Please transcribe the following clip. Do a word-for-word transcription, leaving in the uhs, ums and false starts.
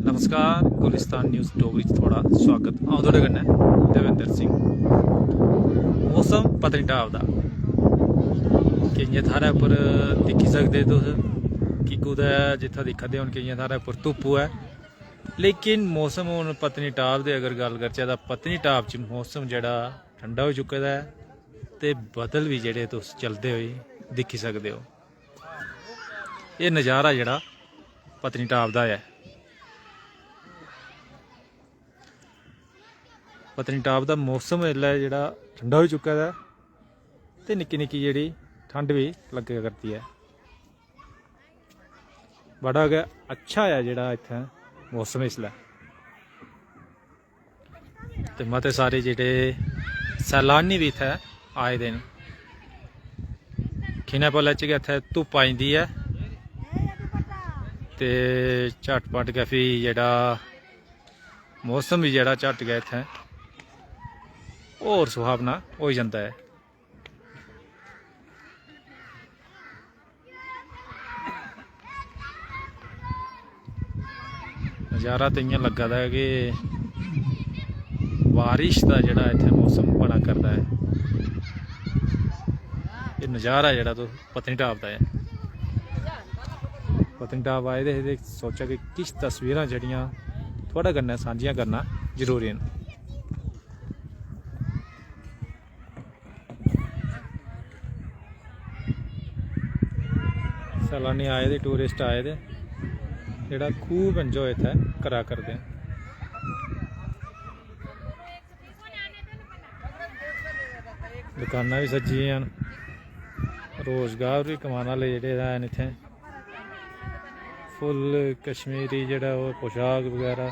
नमस्कार, गुलिस्तान न्यूज़ डोगरी च थुआढ़ा स्वागत। अ'ऊं थुआढ़े कन्नै देवेंद्र सिंह। मौसम पत्नीटाप दा केइयें थाह्रै उप्पर दिक्खी सकदे तुस कि कुतै जित्थै दिक्खा दे हून केइयें थाह्रै उप्पर धुप्प ऐ, लेकिन मौसम हून पत्नीटाप दी अगर गल्ल करचै तां पत्नीटाप च मौसम जेह्ड़ा ठंडा होई चुके दा ऐ ते बदल बी जेह्ड़े तुस चलदे होई दिक्खी सकदे ओ। एह् नज़ारा जेह्ड़ा पत्नीटाप दा ऐ। पत्नीटाप दा मौसम इसलै जेह्ड़ा ठंडा होई चुके दा ऐ ते निक्की निक्की जेह्ड़ी ठंड बी लग्गै करदी ऐ। बड़ा गै अच्छा ऐ जेह्ड़ा इत्थै मौसम इसलै। ते मते सारे जेह्ड़े सैलानी बी इत्थै आए दे न। खिनै पलै च गै इत्थै धुप्प आई जंदी ऐ ते झटपट गै फ्ही जेह्ड़ा मौसम बी जेह्ड़ा झट गै इत्थै होर सुहावना होई जंदा ऐ। नज़ारा ते इ'यां लग्गा दा ऐ कि बारिश दा जेह्ड़ा इत्थै मौसम बना करदा ऐ। एह् नज़ारा जेह्ड़ा तुस पत्नीटाप दा ऐ। पत्नीटाप आए दे हे ते सोचेआ कि किश तस्वीरां जेह्ड़ियां थुआढ़े कन्नै सांझियां करना जरूरी न। सैलानी आए दे, टूरिस्ट आए दे, जेह्ड़ा खूब एंजॉय इत्थै करा करदे न। दुकानां बी सज्जी दियां न, रोजगार बी कमाने आह्ले जेह्ड़े हैन इत्थै। फुल कश्मीरी जेह्ड़ा ओह् पोशाक बगैरा।